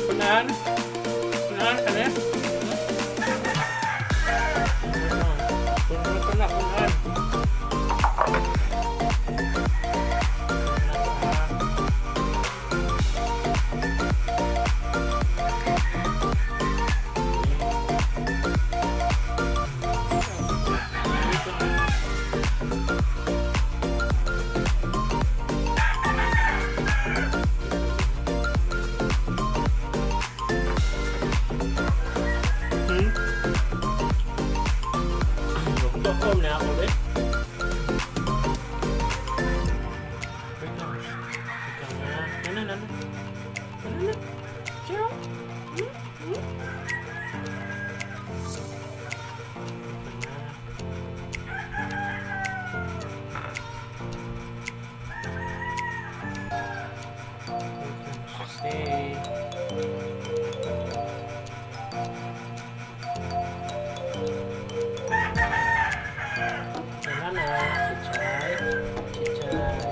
Punan? Punan ka na? Punan ka na, punan. Tukom na ako, eh. Wait lang. Wait lang, ah. Ano, ano, ano? Ano, ano? Ciao. Hmm? Hmm? Ano? Wait lang. Stay. Wala na. Chichay. Chichay.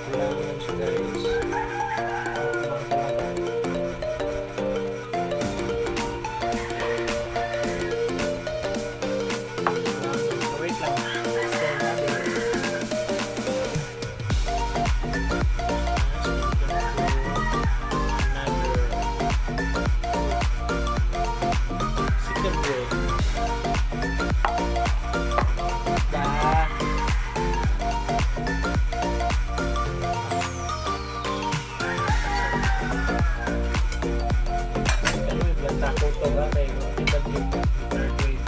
Kailangan siya, guys. Lang talaga. Wait lang. Stay na din. Another second way. Da. Second wave lang takot to ba kay kita yung third wave.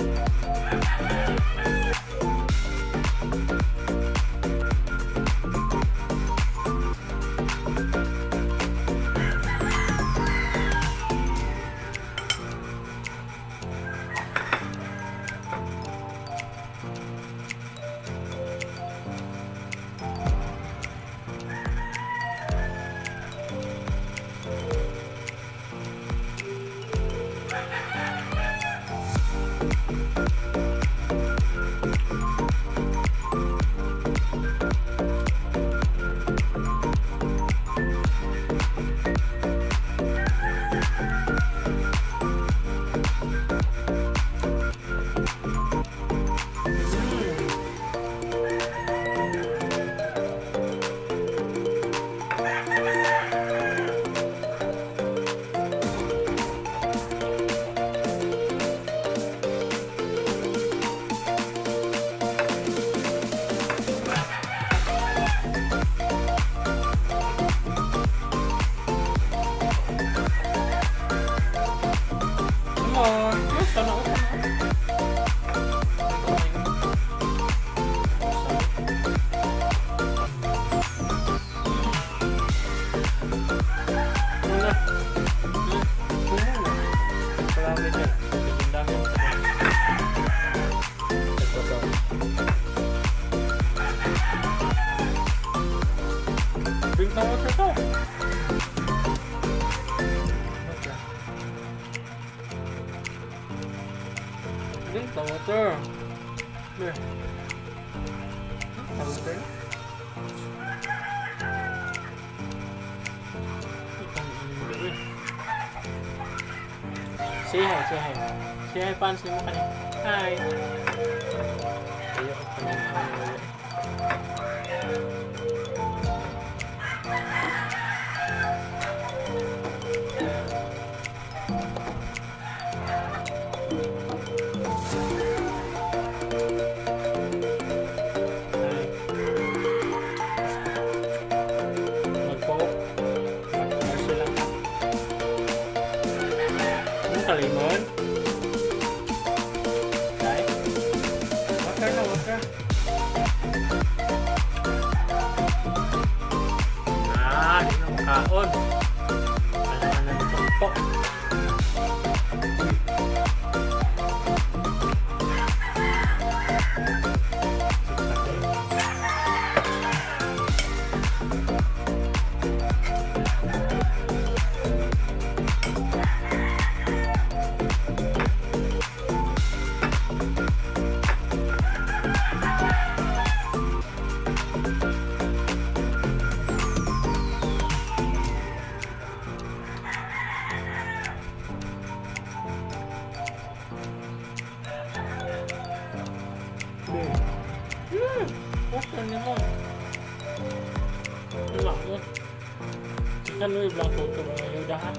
Come on. Yes, sana ako. Sana. Muna. Muna. Marami dyan. Ang dami. Ito to. Drink na water to. Okay. Drink the water. Here. The water. Say hi, say hi. Say hi, fans nimo kani. Hi. Ayoko pa nang ano. Hi. Mag-coke. Mag-parcel lang ka. Ano ka, lemon? Ay? Water na, water. Kaon. Kailangan na ito. Okay naman. Wala mo. Chicken wave lang to mga yuda ha.